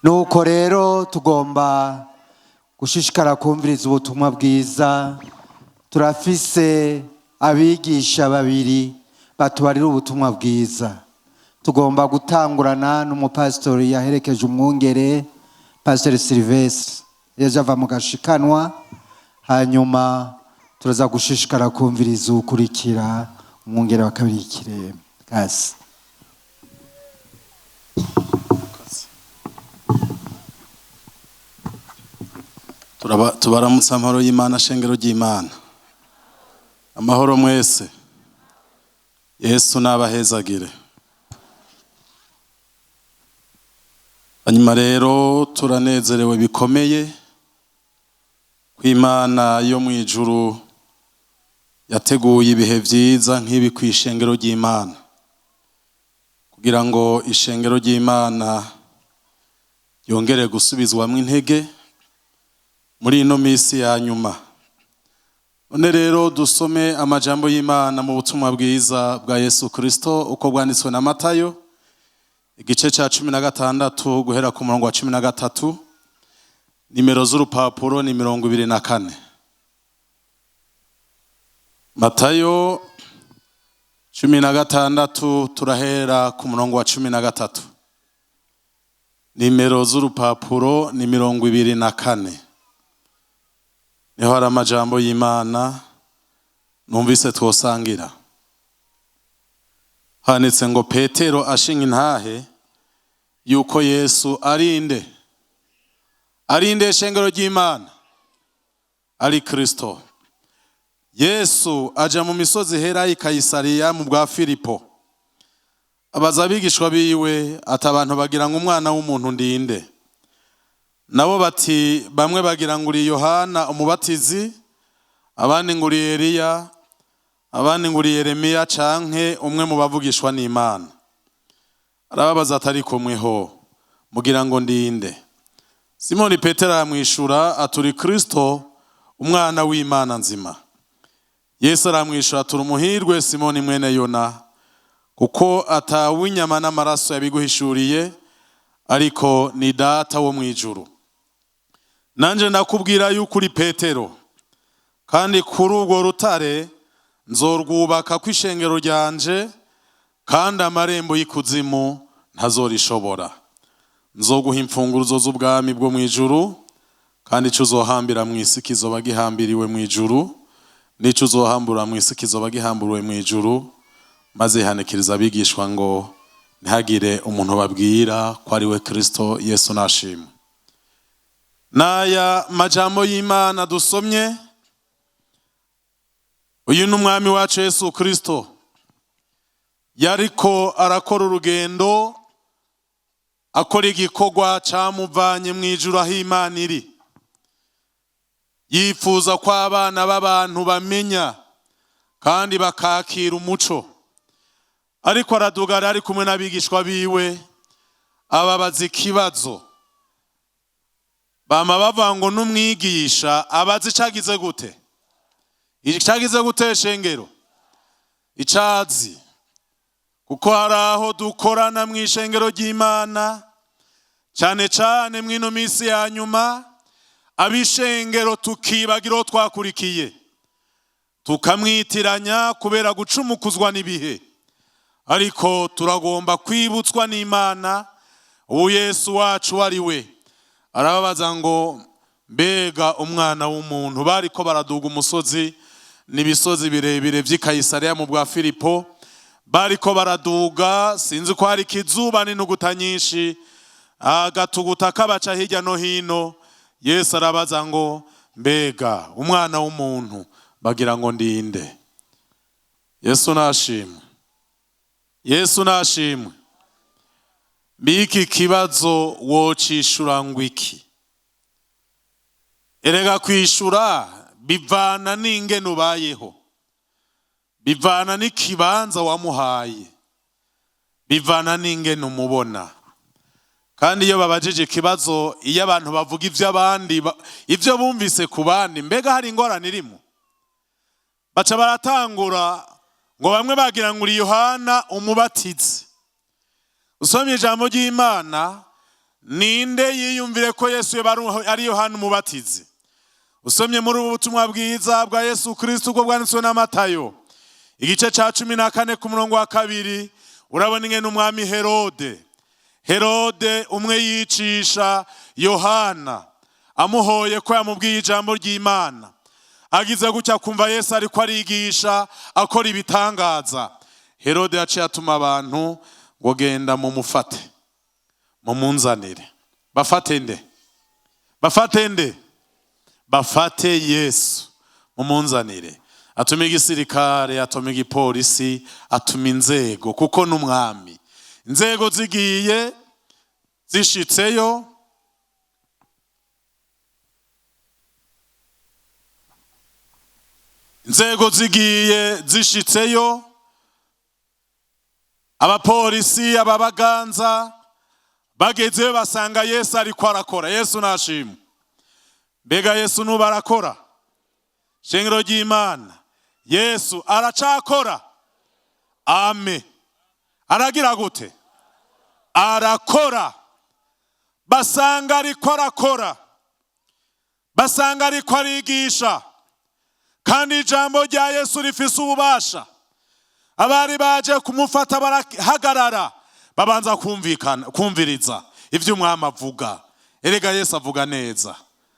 Nuko rero tugomba gushishikara kumviriza ubutumwa bwiza. Turafise abigisha babiri batubarira ubutumwa bwiza. Tugomba gutangurana n'umupasitori yaherekeje umwungere, Pasiteri Silvestre, yaje ava mu gashikanwa. Hanyuma turaza gushishikara kumviriza uwukurikira, umwungere wa kabiri Kirembe kasi. Tubaramutsa amahoro y'Imana, shengero ry'Imana. Amahoro mwese. Yesu nabahezagire. Hanyuma rero turanezerewe bikomeye ko Imana yo mu ijuru yateguye ibihe vyiza nk'ibi kw'ishengero ry'Imana, kugira ngo ishengero ry'Imana ryongere gusubizwamwo intege muri ino misi ya nyuma. None rero dusome amajambo y'Imana mu butumwa bwiza bwa Yesu Kristo uko bwanditswe na Matayo, igice ca 16 guhera ku murongo wa 13. Nimero z'urupapuro ni 24. Matayo 16, turahera ku murongo wa 13. Nimero z'urupapuro ni 24. Niho hari amajambo y'Imana numvise twosangira. Handitse ngo Petero ashinga intahe yuko Yesu arinde. Arinde, shengero ry'Imana? Ari Kristo. Yesu aja mu misozi hera i Kayisariya mu bwa Filipo. Abaza abigishwa biwe ati: "Abantu bagira ngo umwana w'umuntu ndinde?" Nabo bati: "Bamwe bagira ngo uri Yohana umubatizi, abandi ngo uri Eliya, abandi ngo uri Yeremiya canke umwe mu bavugishwa n'Imana." Arababaza ati: "Ariko mweho mugira ngo ndinde?" Simoni Petero aramwishura ati: "Uri Kristo, umwana w'Imana nzima." Yesu aramwishura ati: "Uri umuhirwe, Simoni mwene Yona, kuko atawinyama n'amaraso yabiguhishuriye, ariko ni Data wo mu ijuru. Nanje ndakubwira yuko uri Petero, kandi kuri urwo rutare nzorwubaka kw'ishengero ryanje, kandi amarembo y'ikuzimu ntazorishobora. Nzoguha imfunguruzo z'ubwami bwo mu ijuru, kandi ico uzohambira mu isi kizoba gihambiriwe mu ijuru, n'ico uzohambura mu isi kizoba gihamburiwe mu ijuru." Maze yihanikiriza abigishwa ngo ntihagire umuntu babwira ko ari we Kristo. Yesu nashimwe. N'aya majambo y'Imana dusomye, uyu ni umwami wacu Yesu Kristo yariko arakora urugendo, akora igikorwa camuvanye mu ijuru aho Imana iri. Yifuza ko abana b'abantu bamenya kandi bakakira umuco. Ariko aradugara ari kumwe n'abigishwa biwe, ababaza ikibazo. Bama bavuga ngo n'umwigisha abaza icagize gute? Icagize gute, shengero? Icazi. Kuko hari aho dukorana mu ishengero ry'Imana, cyane cyane mw'ino minsi ya nyuma, ab'ishengero tukibagira uwo twakurikiye, tukamwitiranya kubera gucumukuzwa n'ibihe. Ariko turagomba kwibutswa n'Imana ubu Yesu wacu ari we. Arababaza ngo: "Mbega umwana w'umuntu?" Bariko baraduga umusozi, n'ibisozi birebire vy'i Kayisariya mu bwa Filipo. Bariko baraduga, sinzi ko hari ikizuba n'intuguta nyinshi, agatuguta kabaca hirya no hino. Yesu arabaza ngo: "Mbega umwana w'umuntu bagira ngo ndinde?" Yesu nashimwe. Yesu nashimwe. Mbiki kibazo wocishura ngo iki? Erega kwishura bivana n'ingene ubayeho, bivana n'ikibanza wamuhaye, bivana n'ingene umubona. Kandi iyo babajije ikibazo, iyo abantu bavuga iby'abandi, ibyo bumvise ku bandi, mbega hari ingorane irimo? Baca baratangura ngo bamwe bagira ngo uri Yohana umubatizi. Usomye ijambo ry'Imana, Ninde yiyumvire ko Yesu yoba ari Yohana Umubatizi? Usomye muri ubu butumwa bwiza bwa Yesu Kristo ubwo bwanditswe na Matayo, igice ca 14 ku murongo wa 2, urabona ingene umwami Herode umwe yicisha Yohana amuhoye ko yamubwiye ijambo ry'Imana. Agize gutya kumva Yesu ariko arigisha akora ibitangaza, Herode yaciye atuma abantu ngo genda mumufate mumunzanire. Bafate nde? Bafate nde? Bafate Yesu mumunzanire. Atuma igisirikare, atuma igipolisi, atuma inzego, kuko n'umwami. Inzego zigiye zishitseyo, inzego zigiye zishitseyo, abapolisi, ababaganza bagezeyo basanga Yesu ariko arakora. Yesu nashimwe. Mbega Yesu nuba arakora? Shengero ry'Imana, Yesu aracakora. Ame. Aragira gute? Arakora. Basanga ariko arakora, basanga ariko arigisha, kandi ijambo rya Yesu rifise ububasha. Abari baje kumufata barahagarara, babanza kumvikana, kumviriza ivyo umwami avuga. Erega Yesu avuga neza,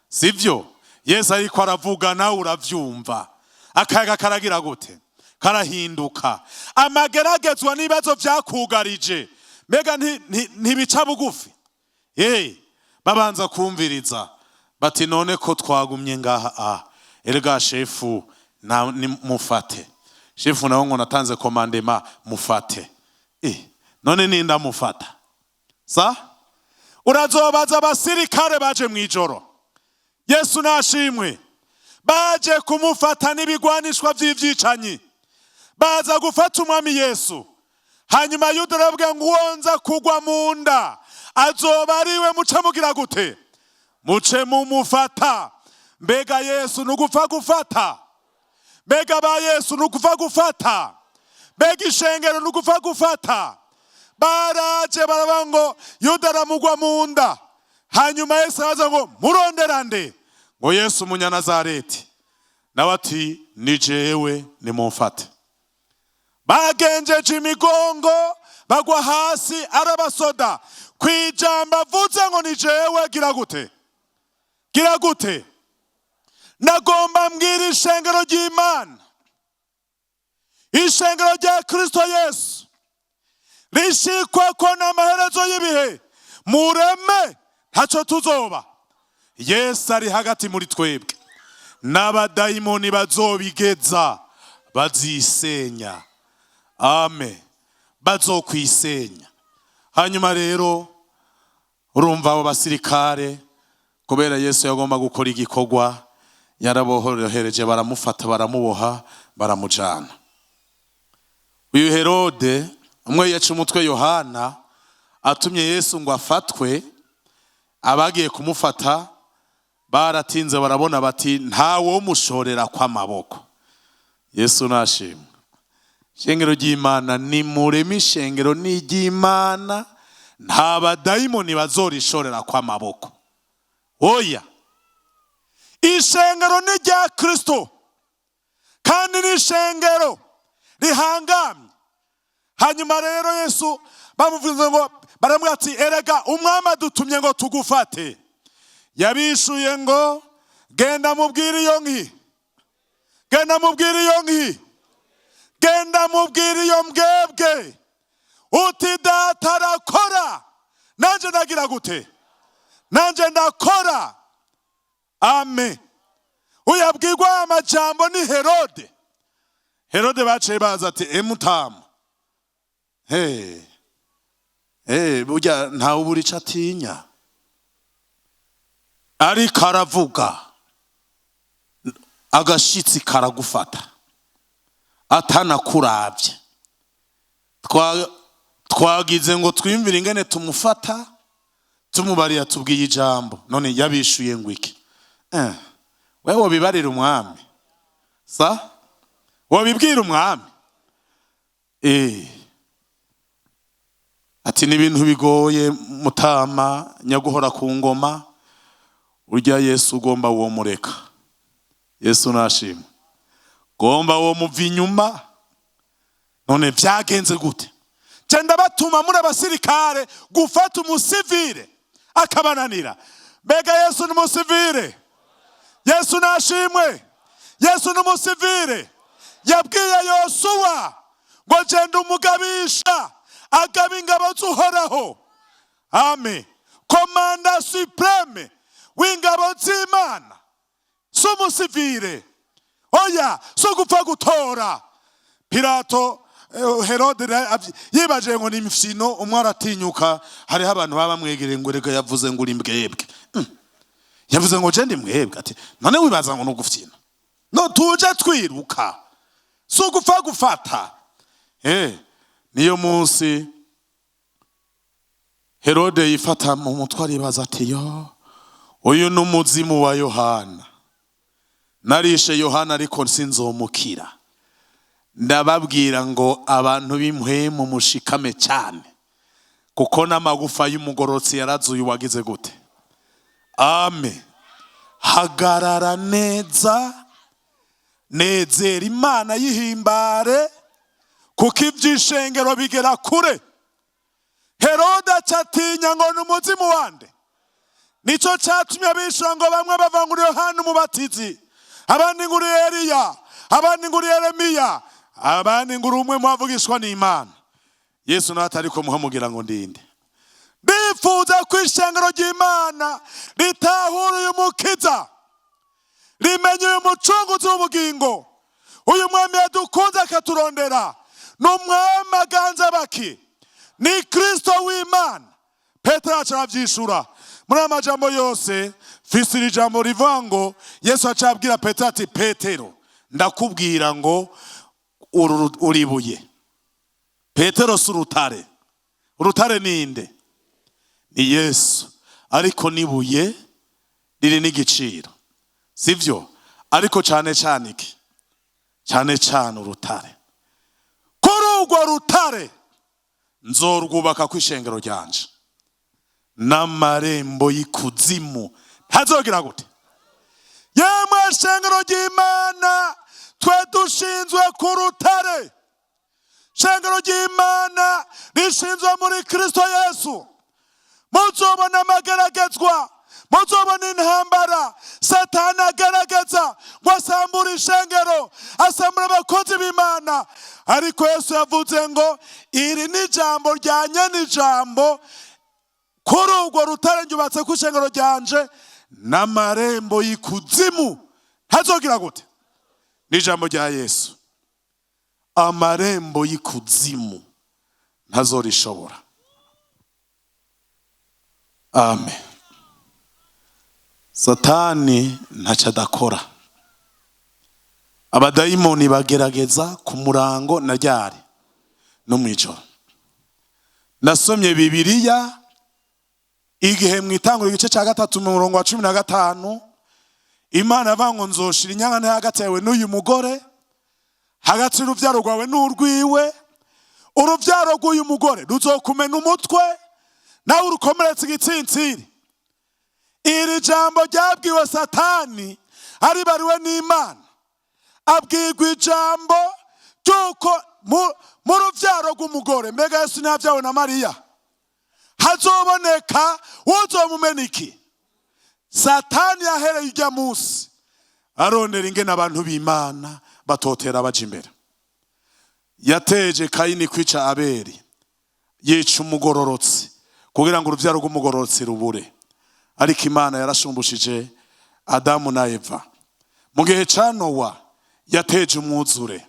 sivyo? Yesu ariko aravuga nawe uravyumva. Akayaga karagira gute? Karahinduka. Amageragezwa n'ibibazo vyakugarije mbega ntibica bugufi. Babanza kumviriza bati none ko twagumye ngaha, erega shefu na mufate. Shefu nawe ngo natanze komandema mufate. None ninda mufata sa? Urazobaza abasirikare baje mwijoro. Yesu nashimwe. Baje kumufata n'ibigwanishwa vy'ivyicanyi, baza gufata umwami Yesu. Hanyuma Yuda aravuga ngo uwonza kugwa mu nda azoba ariwe muce mugira gute? Muce mumufata. Mbega Yesu nugupfa gufata? Mbega ba Yesu nugupfa gufata? Mbega ishengero nugupfa gufata? Baraje baravuga ngo Yuda aramugwa mu nda. Hanyuma Yesu araza ngo murondera nde? Ngo Yesu Umunyanazareti. Nawe ati ni jewe, nimumfate. Bagenjeje imigongo bagwa hasi, arabasoda kwijamba avuze ngo ni jewe, gira gute? Gira gute? Nagomba mbwira ishengero ry'Imana, ishengero rya Kristo Yesu rishikwa ko n'amaherezo y'ibihe, mureme ntaco tuzoba. Yesu ari hagati muri twebwe, n'abadayimoni bazobigeza bazisenya. Amen. Bazokwisenya. Hanyuma rero urumva abo basirikare, kubera Yesu yagomba gukora igikorwa, yarabohereje baramufata, baramuboha, baramujana. Uyu Herode umwe yaca umutwe Yohana atumye Yesu ngo afatwe, abagiye kumufata baratinze barabona bati ntawo mushorera kw'amaboko. Yesu nashimwe. Shengero ry'Imana, ni mureme ishengero ni ry'Imana, nta badayimoni bazorishorera kw'amaboko. Oya, ishengero ni rya Kristo, kandi ni ishengero rihangamye. Hanyuma rero Yesu bamuvuze ngo, baramubwira ati erega umwami adutumye ngo tugufate. Yabishuye ngo genda mubwire iyo nki, genda mubwire iyo nki, genda mubwire iyo mbwebwe, uti data arakora nanje ndagira gute? Nanje ndakora. Amen. Uyabwirwa amajambo ni Herode. Herode baciye baza ati emutamu, hey burya ntawe ubura ico atinya, ariko aravuga agashitsi karagufata atanakuravye. Twagize ngo twimvire ingene tumufata, tumubariye tubwiye ijambo. None yabishuye ngo iki? Wewe wobibarira umwami sa? Wobibwira umwami? Ati ni ibintu bigoye, mutama nyaguhora ku ngoma, urya Yesu ugomba uwo mureka. Yesu nashimwe. Gomba uwo muva inyuma. None vyagenze gute? Genda batuma muri abasirikare gufata umusivile akabananira. Mbega Yesu ni umusivile? Yesu nashimwe. Yesu ni umusivile. Yabwiye Yosuwa ngo genda umugabisha agaba ingabo z'Uhoraho. Amen. Commandant suprême w'ingabo z'Imana si umusivile. Oya, si ugupfa gutora. Pilato, Herode yibaje ngo ni imfino, umwe aratinyuka. Hariho abantu baba bamwegereye ngo reka yavuze ngo uri mbwebwe. Yavuze ngo je ndi mbwebwe. Ati none wibaza ngo ni ugufyina? No tuje twiruka, si ugupfa gufata. Niyo munsi Herode yifata mu mutwe, aribaza ati: "Yo, uyu ni umuzimu wa Yohana. Narishe Yohana, ariko sinzomukira." Ndababwira ngo abantu b'impwemu mushikame cyane, kuko n'amagufa y'umugororotsi yarazuye. Wagize gute? Amen. Hagarara neza, nezera Imana, yihimbare, kuko iby'ishengero bigera kure. Herode acatinya ngo ni umuzimu wande. Nicyo cyatumye abishura ngo bamwe bava ngo uri Yohana Umubatizi, abandi ngo uri Eliya, abandi ngo uri Yeremiya, abandi ngo uri umwe mu bavugishwa n'Imana. Yesu nawe atari ko muhamugira ngo ndinde. Bifuza ko ishengero ry'Imana ritahura uyu Mukiza, rimenye uyu Mucunguzi w'ubugingo, uyu Mwami yadukunze akaturondera. Ni Umwami aganza baki, ni Kristo w'Imana. Petero aca aravyishura muri aya majambo yose. Mfise iri jambo rivuga ngo Yesu aca abwira Petero ati: "Petero, ndakubwira ngo uribuye." Petero si urutare. Urutare ninde? Ni Yesu. Ariko nibuye riri n'igiciro, sivyo? Ariko cyane cyane iki? Cyane cyane urutare. Kuri urwo rutare nzorwubaka ku ishengero ryanje, n'amarembo y'ikuzimu ntazogira gute? Yemwe shengero ry'Imana, twe dushinzwe ku rutare. Shengero ry'Imana rishinzwe muri Kristo Yesu, muzobona amageragezwa, muzobona intambara Satani agerageza ngo asambure ishengero, asambure abakozi b'Imana. Ariko Yesu yavuze ngo iri ni ijambo rya nyene ijambo: "Kuri urwo rutare nyubatse ku ishengero ryanje, n'amarembo y'ikuzimu ntazogira gute?" Ni ijambo rya Yesu. Amarembo y'ikuzimu ntazorishobora. Amen. Satani ntacyo adakora. Abadayimoni bagerageza ku murango na ryari no mu ijoro. Nasomye Bibiliya igihe mu Itanguro igice cya 3 mu murongo wa 15, Imana avuga ngo nzoshira inyangane hagati yawe n'uyu mugore, hagati y'urubyaro rwawe n'urwiwe. Urubyaro rw'uyu mugore ruzokumena umutwe, nawe urukomeretse igitsintsiri. Iri jambo ryabwiwe Satani aribariwe n'Imana. Abwirwa ijambo ry'uko mu rubyaro rw'umugore, mbega Yesu ntiyabyawe na Mariya, hazoboneka uzomumena iki? Satani yahereye ujya munsi arondera ingene abantu b'Imana batotera baja imbere. Yateje Kayini kwica Abeli, yica umugororotsi kugira ngo urubyaro rw'umugororotsi rubure. Ariko Imana yarashumbushije Adamu na Eva. Mu gihe ca Nowa yateje umwuzure,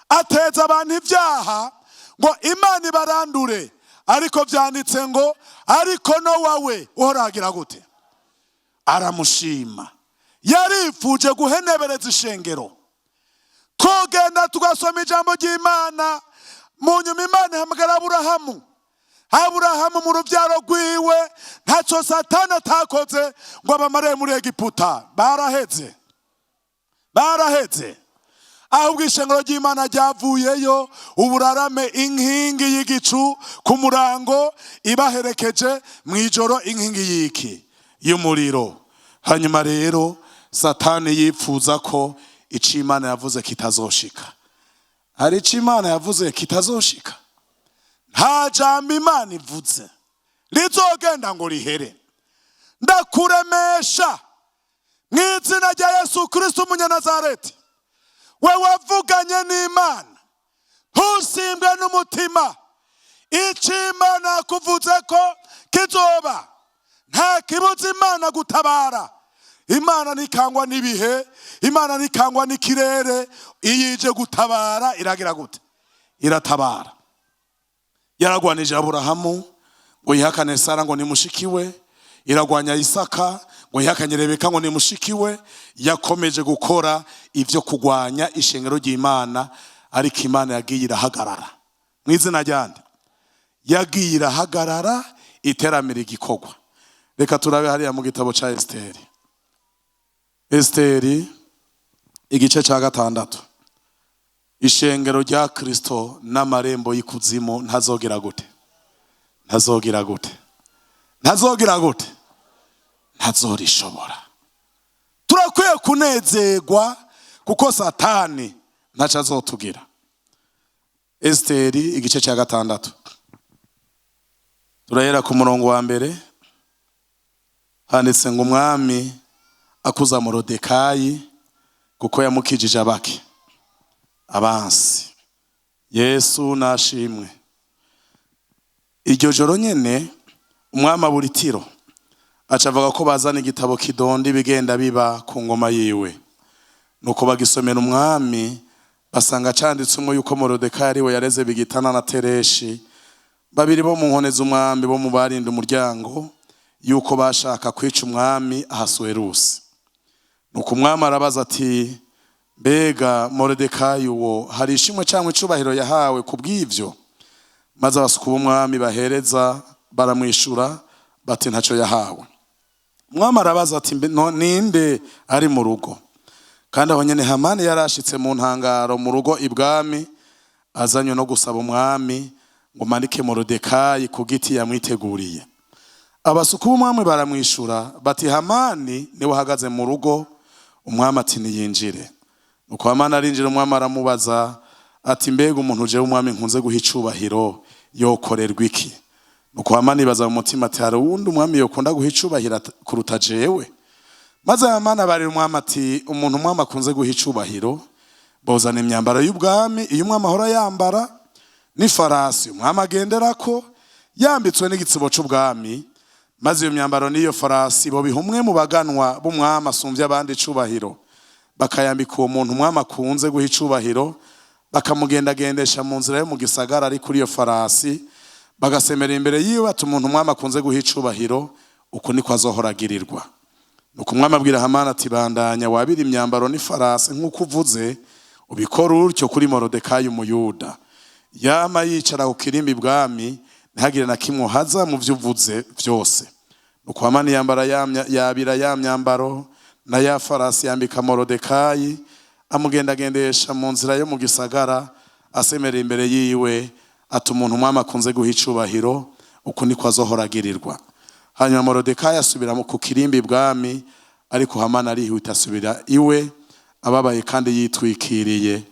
ateza abantu ibyaha ngo Imana ibarandure. Ariko byanditse ngo ariko Nowa we uhoragira gute? Aramushima. Yarifuje guhenebereza ishengero. Twogenda tugasoma ijambo ry'Imana. Mu nyuma Imana ihamagara Aburahamu. Aburahamu mu rubyaro rwiwe ntacyo Satani atakoze ngo abamare muri Egiputa. Baraheze, baraheze. Ahubwo ishengero ry'Imana ryavuyeyo uburarame, inkingi y'igicu ku murango ibaherekeje, mu ijoro inkingi y'iki? Y'umuriro. Hanyuma rero Satani yipfuza ko icyo Imana yavuze kitazoshika. Hari icyo Imana yavuze kitazoshika? Nta jambo Imana ivuze rizogenda ngo rihere. Ndakuremesha mu izina rya Yesu Kirisito umunyanazareti, we wavuganye n'Imana, ntusimbwe n'umutima. Icyo Imana yakuvuze ko kizoba, nta kibuza Imana gutabara. Imana ntikangwa n'ibihe, Imana ntikangwa n'ikirere. Iyo ije gutabara iragira gute? Iratabara. Yaragwanije Aburahamu ngo yihakane Sara ngo ni mushiki we, iragwanya Isaka ngo yihakanye Rebeka ngo ni mushiki we. Yakomeje gukora ibyo kugwanya ishengero ry'Imana, ariko Imana yagiye irahagarara mu izina ryande? Yagiye irahagarara iteramira igikorwa. Reka turabe hariya mu gitabo cya Esiteri, Esiteri igice cya 6. Ishengero rya Kirisito n'amarembo y'ikuzimu ntazogira gute? Ntazogira gute? Ntazogira gute? Ntazorishobora. Turakwiye kunezerwa kuko Satani ntacyo azotugira. Esiteri igice cya 6, turahera ku murongo wa 1. Handitse ngo: "Umwami akuza Morodekayi kuko yamukijije abake abansi." Yesu nashimwe. Iryo joro nyene umwami abura itiro, aca avuga ko bazana igitabo kidonda ibigenda biba ku ngoma yiwe. Nuko bagisomera umwami, basanga canditsemo yuko Morodekayi ari we yareze Bigitana na Tereshi, babiri bo mu nkone z'umwami, bo mu barinda umuryango, yuko bashaka kwica umwami Ahasuwerusi. Nuko umwami arabaza ati: "Mbega Morodekayi uwo hari ishimwe cyangwa icubahiro yahawe ku bw'ivyo?" Maze abasuku b'umwami bahereza baramwishura bati: "Ntacyo yahawe." Umwami arabaza ati: "Ninde ari mu rugo?" Kandi aho nyene Hamani yarashitse mu ntangaro mu rugo ibwami, azanywe no gusaba umwami ngo manike Morodekayi ku giti yamwiteguriye. Abasuku b'umwami baramwishura bati: "Hamani niwe ahagaze mu rugo." Umwami ati: "Niyinjire." Nuko Hamani arinjira. Umwami aramubaza ati: "Mbega umuntu jewe umwami nkunze guha icubahiro yokorerwa iki?" Nuko Hamani yibaza mu mutima ati: "Hari uwundi umwami yokunda guha icubahiro kuruta jewe?" Maze Hamani abarira umwami ati: "Umuntu umwami akunze guha icubahiro, bozana imyambaro y'ubwami iyo umwami ahora yambara, n'ifarasi umwami agenderako yambitswe n'igitsibo c'ubwami. Maze iyo myambaro n'iyo farasi bobiha umwe mu baganwa b'umwami asumbye abandi icubahiro, bakayambika uwo muntu umwami akunze guha icubahiro, bakamugendagendesha mu nzira yo mu gisagara ari kuri iyo farasi, bagasemera imbere yiwe ati: 'Umuntu umwami akunze guha icubahiro, uku niko azohora agirirwa.'" Nuko umwami abwira Hamani ati: "Bandanya wabira imyambaro n'ifarasi nk'uko uvuze, ubikora utyo kuri Morodekayi umuyuda, yama yicara ku kirimbi ibwami, ntihagire na kimwe uhaza mu byo uvuze byose." Nuko Hamani yambara yabira ya myambaro na ya farasi, yambika Morodekayi, amugendagendesha mu nzira yo mu gisagara, asemera imbere yiwe ati: "Umuntu umwami akunze guha icubahiro, uku niko azohora agirirwa." Hanyuma Morodekayi asubira ku kirimbi ibwami, ariko Hamani arihuta asubira iwe ababaye kandi yitwikiriye.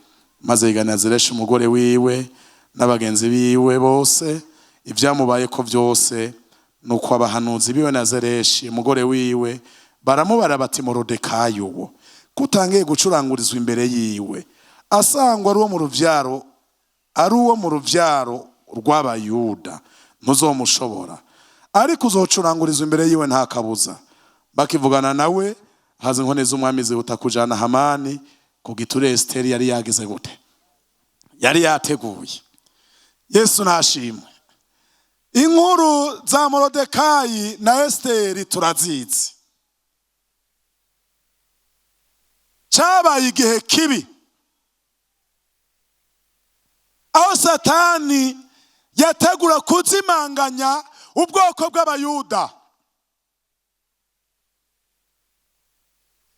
Maze yigana Zereshi umugore wiwe n'abagenzi biwe bose ibyamubaye ko byose. Nuko abahanuzi biwe na Zereshi umugore wiwe baramubara bati: "Morodekayi uwo kutangiye gucurangurizwa imbere yiwe, asangwa ari uwo mu ruvyaro, ari uwo mu ruvyaro rw'Abayuda, ntuzomushobora, ariko uzocurangurizwa imbere yiwe nta kabuza." Bakivugana nawe, haza inkone z'umwami zihuta kujana Hamani ku giture Esiteri yari yagize gute? Yari yateguye. Yesu nashimwe. Inkuru za Morodekayi na Esiteri turazizi. Cyabaye igihe kibi aho Satani yategura kuzimanganya ubwoko bw'Abayuda,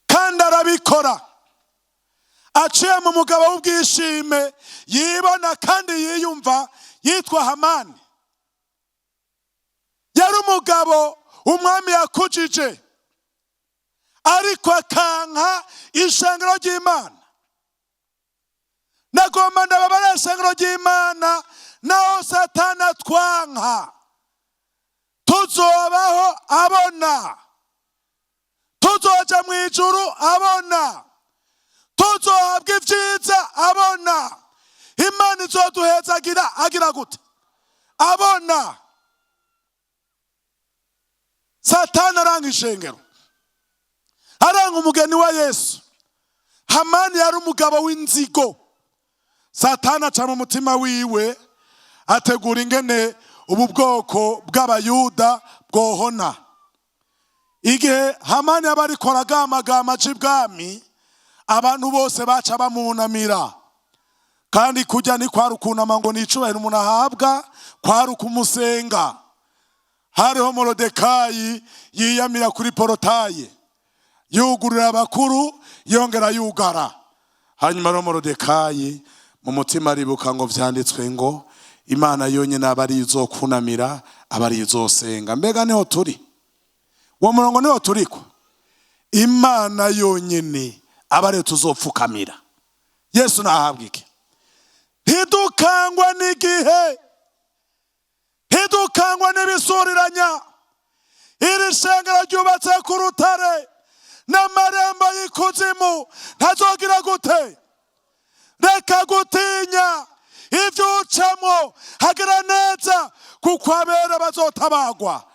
kandi arabikora. Aciye mu mugabo w'ubwishime, yibona kandi yiyumva, yitwa Hamani. Yari umugabo umwami yakujije, ariko akanka ishengero ry'Imana. Nagomba ndababara, ishengero ry'Imana, naho Satani atwanka, tuzobaho abona, tuzoja mu ijuru abona, tuzohabwa ibyiza abona, Imana izoduhezagira agira gute? Abona. Satani aranga ishengero, aranga umugeni wa Yesu. Hamani yari umugabo w'inzigo. Satani aca mu mutima wiwe, ategura ingene ubu bwoko bw'Abayuda bwohona. Igihe Hamani yaba ariko aragamagama aca ibwami, abantu bose baca bamunamira. Kandi kujya ni kwari ukunama ngo ni icubahiro umuntu ahabwa, kwari ukumusenga. Hariho Morodekayi yiyamira kuri portail, yugurura abakuru, yongera yugara. Hanyuma rero Morodekayi mu mutima aribuka ngo vyanditswe ngo Imana yonyine aba ari izokunamira, aba ari izosenga. Mbega niho turi? Uwo murongo niho turiko. Imana yonyine aba ariyo tuzopfukamira. Yesu nahabwa iki? Ntidukangwa n'igihe, ntidukangwa n'ibisuriranya. Iri shengero ryubatse ku rutare, n'amarembo y'ikuzimu ntazogira gute? Reka gutinya ibyo ucamo, hagira neza, kuko abera bazotabagwa.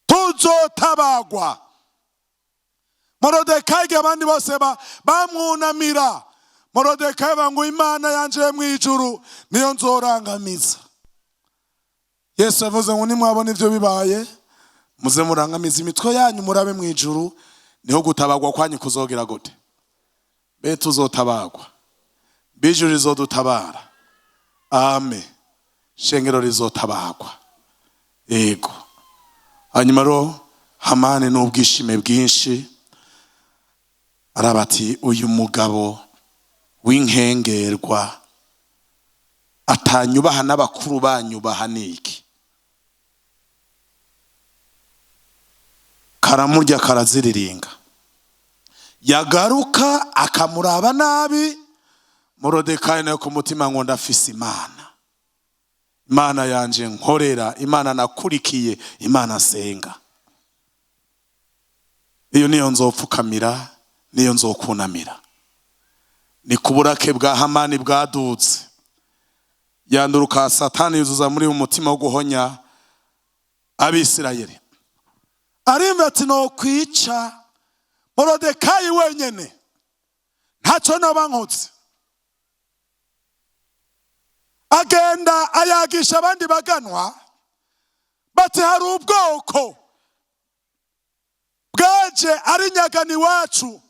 Tuzotabagwa. Morodekayi, igihe abandi bose bamwunamira, Morodekayi ngo: "Imana yanje yo mu ijuru niyo nzorangamiza." Yesu yavuze ngo nimwabona ibyo bibaye, muze murangamiza imitwe yanyu, murabe mu ijuru, niho gutabagwa kwanyu kuzogera gute? Be tuzotabagwa, bijuru rizodutabara. Ame shengero rizotabagwa, yego. Hanyuma rero Hamani n'ubwishime bwinshi araba ati: "Uyu mugabo w'inkengerwa atanyubaha n'abakuru banyubaha niki?" Karamurya, karaziriringa, yagaruka akamuraba nabi. Morodekayi nayo ku mutima ngo: "Ndafise Imana, Imana yanje nkorera, Imana nakurikiye, Imana nsenga, iyo niyo nzopfukamira, niyo nzokunamira." Ni ku burake bwa Hamani bwadutse, yanduruka Satani yuzuza muri umutima wo guhonya Abisirayeli. Arimva ati: "Nokwica Morodekayi wenyene, ntacyo noba nkoze." Agenda ayagisha abandi baganwa, bati: "Hari ubwoko bwaje ari nyagani iwacu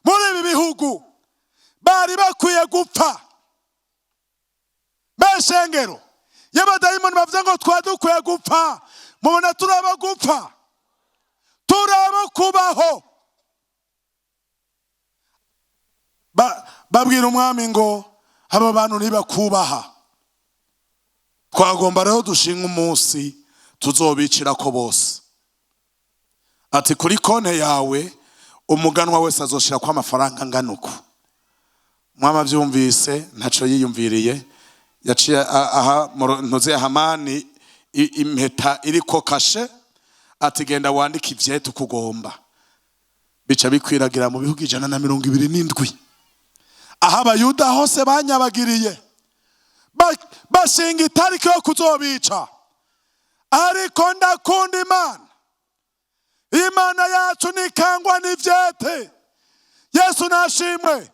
muri ibi bihugu, bari bakwiye gupfa." Beshengero y'abadayimoni bavuze ngo twari dukwiye gupfa, mubona turaba gupfa, turaba kubaho? Babwira umwami ngo: "Aba bantu ntibakubaha, twagomba rero dushinga umunsi tuzobicira ko bose." Ati: "Kuri konte yawe umuganwa wese azoshira ko amafaranga angana uku." Umwami abyumvise ntaco yiyumviriye, yaciye aha ntuze Hamani impeta iriko kashe, ati: "Genda wandike ivyete uko ugomba." Bica bikwiragira mu bihugu 127, aho Abayuda hose banyabagiriye. Bashinga itariki yo kuzobica. Ariko ndakunda Imana. Imana yacu ntikangwa n'ivyete. Yesu nashimwe.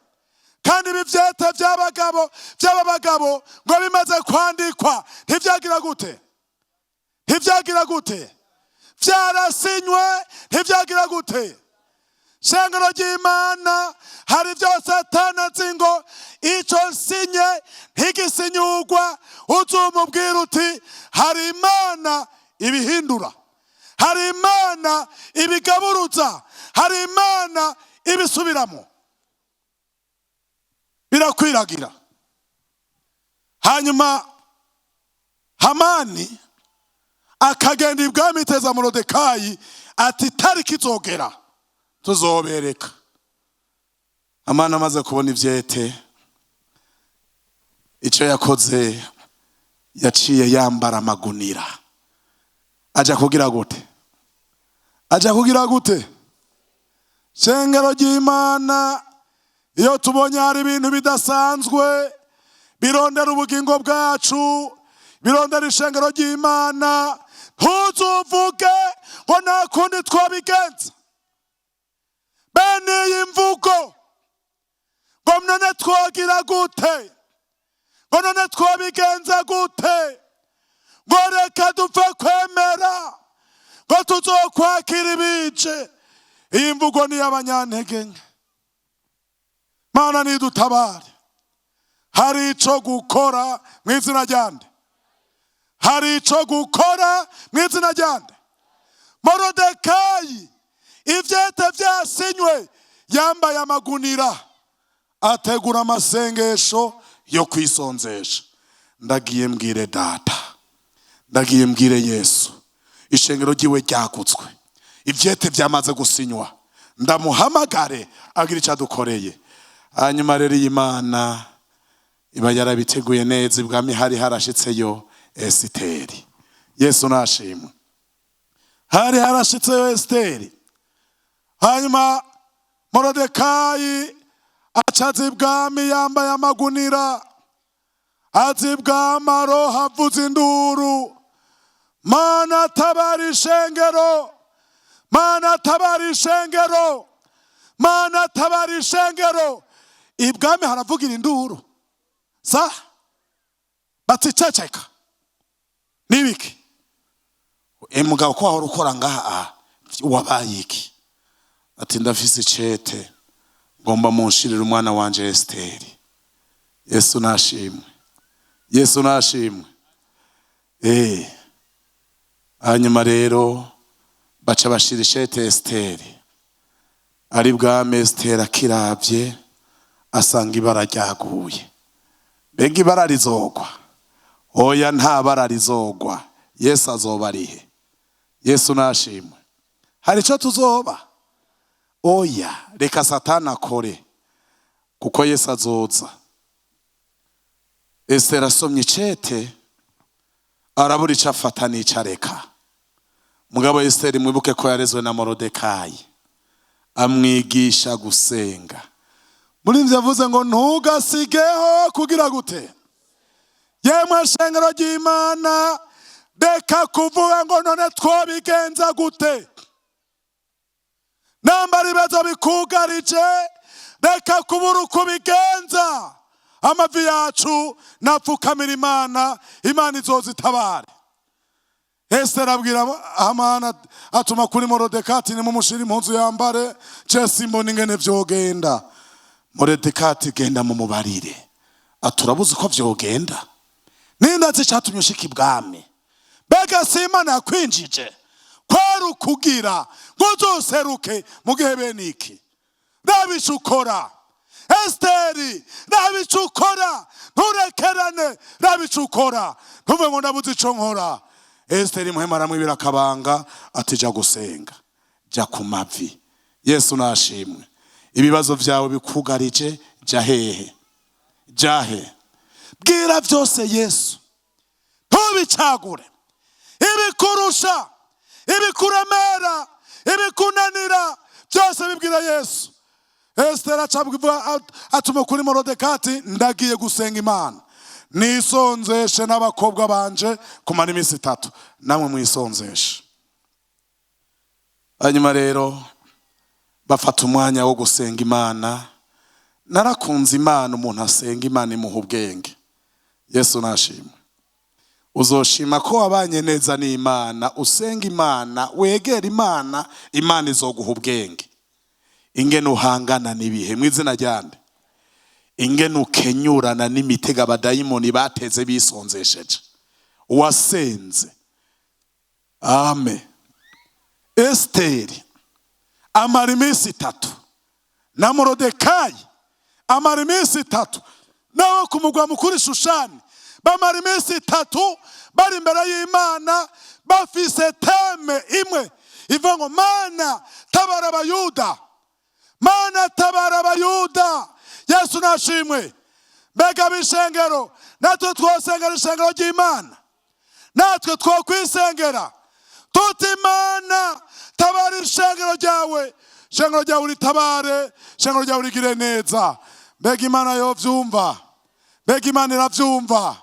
Kandi ibi vyete by'abagabo, by'aba bagabo, ngo bimaze kwandikwa, ntivyagira gute? Ntivyagira gute? Vyarasinywe, ntivyagira gute? Shengero ry'Imana, hari ibyo Satani azi ngo icyo nsinye ntigisinyurwa. Uzumubwira uti: "Hari Imana ibihindura, hari Imana ibigaburuza, hari Imana ibisubiramo." Birakwiragira. Hanyuma Hamani akagenda ibwami, iteza Morodekayi ati: "Tariki izogera tuzobereka." Hamani amaze kubona ivyete, icyo yakoze, yaciye yambara amagunira, aja kugira gute? Aja kugira gute? Shengero ry'Imana, iyo tubonye hari ibintu bidasanzwe birondera ubugingo bwacu, birondera ishengero ry'Imana, ntuzuvuge ngo "nta kundi twabigenza". Bene iyi mvugo ngo "none twogira gute?", ngo "none twabigenza gute?", ngo "reka dupfe kwemera", ngo "tuzokwakira ibije", iyi mvugo ni iy'abanyantege nke. Mana nidutabare. Hari ico gukora mu izina ryande? Hari ico gukora mu izina ryande? Morodekayi, ivyete vyasinywe, yambaye amagunira, ategura amasengesho yo kwisonzesha. "Ndagiye mbwire Data, ndagiye mbwire Yesu, ishengero ryiwe ryagutswe, ivyete vyamaze gusinywa, ndamuhamagare agira icyo adukoreye." Hanyuma rero iyi Mana iba yarabiteguye neza. Ibwami hari harashitseyo Esiteri. Yesu nashimwe. Hari harashitseyo Esiteri. Hanyuma Morodekayi aca aza ibwami yambaye amagunira, aza ibwami aroha, avuza induru: "Mana, tabara ishengero! Mana, tabara ishengero! Mana, tabara ishengero!" Ibwami haravugira induru sa, bati: "Ceceka, nibiki mugabo ko wahora ukora ngaha? Aha wabaye iki?" Ati: "Ndafise icete, ngomba munshirire umwana wanje Esiteri." Yesu nashimwe, Yesu nashimwe. Hanyuma rero baca bashira ishete Esiteri ari bwami. Esiteri akiravye asanga ibara ryaguye. Mbega ibara rizogwa? Oya, nta bara rizogwa. Yesu azoba arihe? Yesu nashimwe. Hari icyo tuzoba? Oya, reka Satani akore, kuko Yesu azoza. Esiteri asomye icete, arabura icyo afata n'icyo areka. Mugabo Esiteri, mwibuke ko yarezwe na Morodekayi, amwigisha gusenga. Muri ibyo yavuze ngo "ntugasigeho kugira gute?" Yemwe shengero ry'Imana, reka kuvuga ngo "none twobigenza gute?" Nambara ibibazo bikugarije, reka kubura uko ubigenza. Amavi yacu napfukamira Imana, Imana izozitabare. Esiteri abwira Hamani, atuma kuri Morodekati: "Nimumushire impuzu yambare, je simbona ingene vyogenda." Morodekati: "Genda mumubarire." Aturabuze uko vyogenda, ninda nzi icatumye ushika ibwami. Mbega si Imana yakwinjije? Kwari ukugira ngo uzoseruke mu gihe bene iki. Raba ico ukora, Esiteri, raba ico ukora, nturekerane, raba ico ukora, ntuve ngo "ndabuze ico nkora". Esiteri muhema aramwibira akabanga, ati: "Ja gusenga, jya ku mavi." Yesu nashimwe. Ibibazo vyawe bikugarije, jya hehe? Jya he? Bwira byose Yesu, ntubicagure. Ibikurusha, ibikuremera, ibikunanira, byose bibwira Yesu. Esiteri acabwa, atuma kuri Morodekati: "Ndagiye gusenga Imana, nisonzeshe n'abakobwa banje kumara iminsi 3, namwe mwisonzeshe." Hanyuma rero bafata umwanya wo gusenga Imana. Narakunze Imana. Umuntu asenga Imana imuha ubwenge. Yesu nashimwe. Uzoshima ko wabanye neza n'Imana, usenga Imana, wegera Imana, Imana izoguha ubwenge ingene uhangana n'ibihe mu izina ryande, ingene ukenyurana n'imitego abadayimoni bateze bisonzesheje uwasenze. Amen. Esiteri amara iminsi 3 na Morodekayi. Amara iminsi 3 nabo ku mugwa mukuru Shushani, bamara iminsi 3 bari imbere y'Imana bafise thème imwe ivuga ngo: "Mana, tabara Abayuda, Mana, tabara Abayuda." Yesu nashimwe. Mbega b'ishengero, natwe twosengera ishengero ry'Imana, natwe twokwisengera tuti: "Imana, tabara ishengero ryawe, ishengero ryawe uritabare, ishengero ryawe urigire neza." Mbega Imana yovyumva? Mbega Imana iravyumva?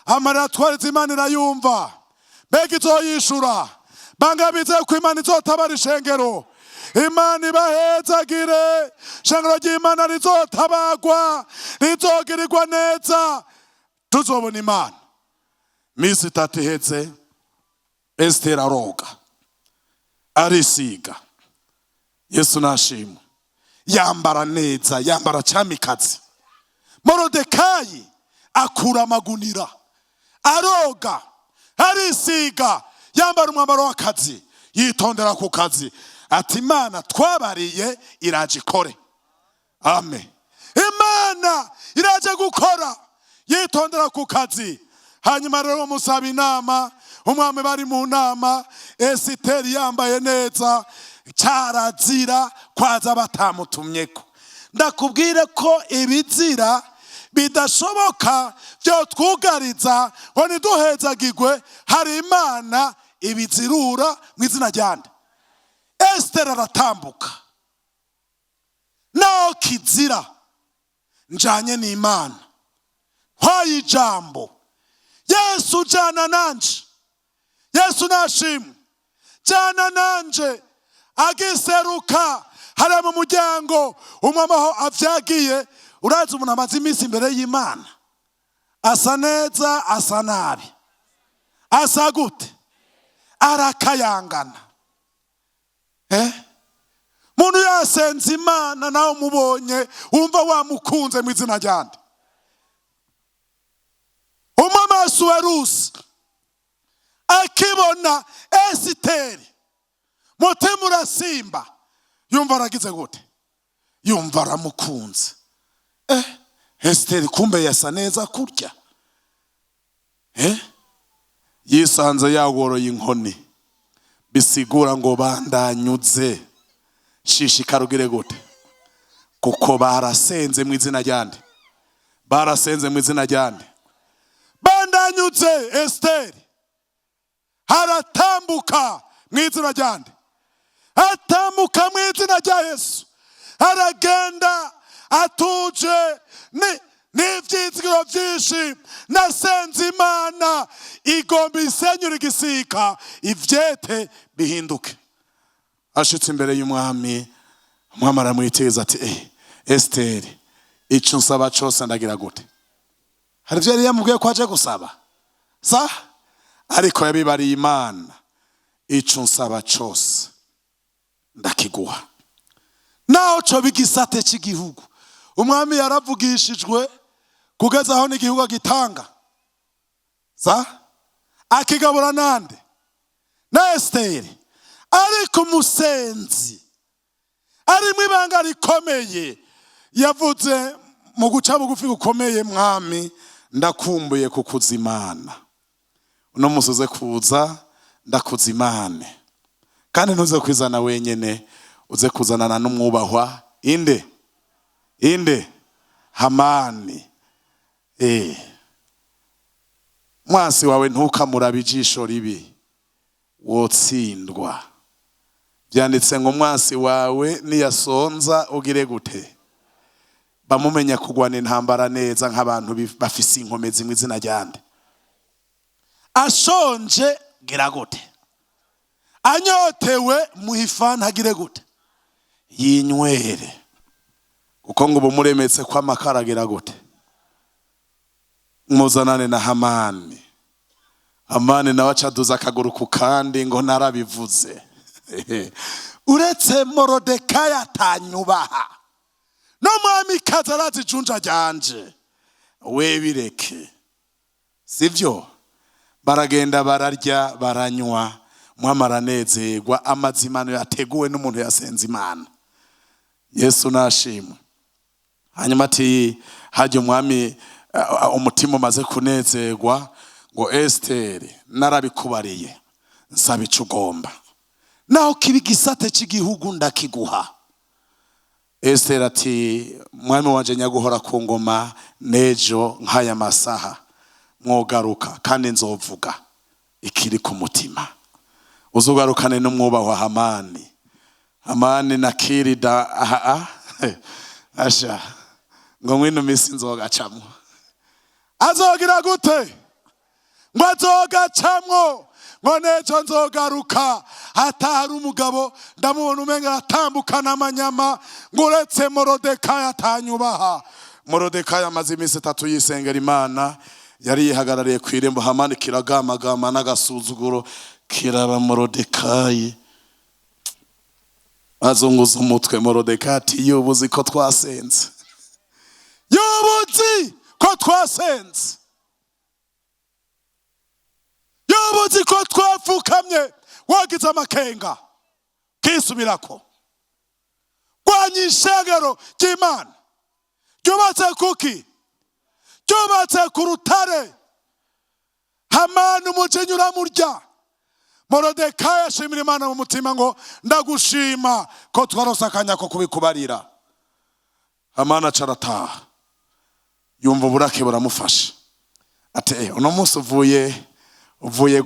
Amarira twarize, Imana irayumva. Mbega izoyishura? Banga bizeye ko Imana izotabara ishengero. Imana ibahezagire. Ishengero ry'Imana rizotabagwa, rizogirirwa neza, tuzobona Imana. Misi 3 iheze, Esiteri aroga, arisiga. Yesu nashimwe. Yambara neza, yambara camikazi. Morodekayi akura amagunira, aroga, arisiga, yambara umwambaro w'akazi, yitondera ku kazi, ati: "Imana twabariye iraje ikore." Amen. Imana iraje gukora. Yitondera ku kazi. Hanyuma rero musaba inama umwami. Bari mu nama, Esiteri yambaye neza. Cyarazira kwaza batamutumyeko. Ndakubwire ko ibizira bidashoboka byo twugariza ngo ntiduhezagirwe. Hari Imana ibizirura mu izina ryande. Esiteri aratambuka naho kizira: "Njanye n'Imana, ntwaye ijambo. Yesu, jana nanje." Yesu nashimwe. "Jana nanje." Agiseruka hariya mu muryango, umwami aho avyagiye. Urazi umuntu amaze iminsi imbere y'Imana asa neza, asa nabi, asa gute? Arakayangana. Muntu yasenze Imana, nawe umubonye wumva wamukunze mu izina ryande. Umwami Asuwerusi akibona Esiteri, mutima urasimba, yumva aragize gute? Yumva aramukunze. Esiteri kumbe yasa neza kurya. Yisanze yagoroye inkoni, bisigura ngo bandanyuze, shishikara ugire gute? Kuko barasenze mu izina ryande? Barasenze mu izina ryande? Bandanyutse. Esiteri haratambuka mu izina ryande? Atambuka mu izina rya Yesu. Aragenda atuje n'ibyizigiro byinshi: "Nasenze Imana, igomba isenyura igisika, ivyete bihinduke." Ashitse imbere y'umwami, umwami aramwiteza ati: "Esiteri, icyo nsaba cyose ndagira gute?" Hari ibyo yari yamubwiye ko aje gusaba sa, ariko yabibariye Imana: "Icyo nsaba cyose ndakiguha, naho co bigisate cy'igihugu." Umwami yaravugishijwe kugeza aho n'igihugu agitanga sa, akigabura nande? Na Esiteri. Ariko umusenzi arimo ibanga rikomeye, yavuze mu guca bugufi gukomeye: "Mwami, ndakumbuye kukuzimana. Uno musi uze kuza ndakuzimane, kandi ntuze kwizana wenyene, uze kuzanana n'umwubahwa inde? Inde? Hamani." Mwansi wawe ntukamurabe ijisho ribi, wotsindwa. Byanditse ngo umwansi wawe niyasonza ugire gute? Bamumenya kugwana intambara neza nk'abantu bafise inkomezi mu izina ryande. Ashonje gira gute? Anyotewe muhifana agire gute? Yinywere. Kuko ngo ubu muremetse ko amakara agira gute? Muzanane na Hamani. Hamani nawe acaduza akaguru ku kandi ngo: "Narabivuze, uretse Morodekayi atanyubaha, no mwamikazi arazi ijunja ryanje." We bireke, sibyo? Baragenda, bararya, baranywa, mwami aranezerwa. Amazimano yateguwe n'umuntu yasenze Imana. Yesu nashimwe. Hanyuma ati hajya umwami umutima umaze kunezerwa, ngo Esiteri narabikubariye, nsaba ico ugomba, naho kiba igisate cy'igihugu ndakiguha. Esiteri ati mwami wanje nyaguhora ku ngoma, nejo nk'aya masaha mwogaruka kandi nzovuga ikiri ku mutima. Uzugarukane n'umwubahwa Hamani. Hamani na Kirida aha asha ngo mwino misi nzogacamwo. Azogira gute? Ngo azogacamwo, ngo nejo nzogaruka. Hatahari umugabo ndamubona umenga aratambukana amanyama, ngo uretse Morodekayi atanyubaha. Morodekayi amaze iminsi 3 yisengera Imana, yari yihagarariye ku irembo. Hamani kiragamagama n'agasuzuguro kiraba Morodekayi, azunguza umutwe. Morodekayi ati yubuzi ko twasenze, yubuzi ko twasenze, yubuzi ko twapfukamye, wagize amakenga kisubirako. Rwanya ishengero ry'Imana ryubatse kuki? Ryubatse ku rutare. Hamani umujinya uramurya. Morodekayi ashimira Imana mu mutima ngo ndagushima ko twarose akanya ko kubikubarira. Hamani aca arataha, yumva uburake buramufasha. Ati uno munsi uvuye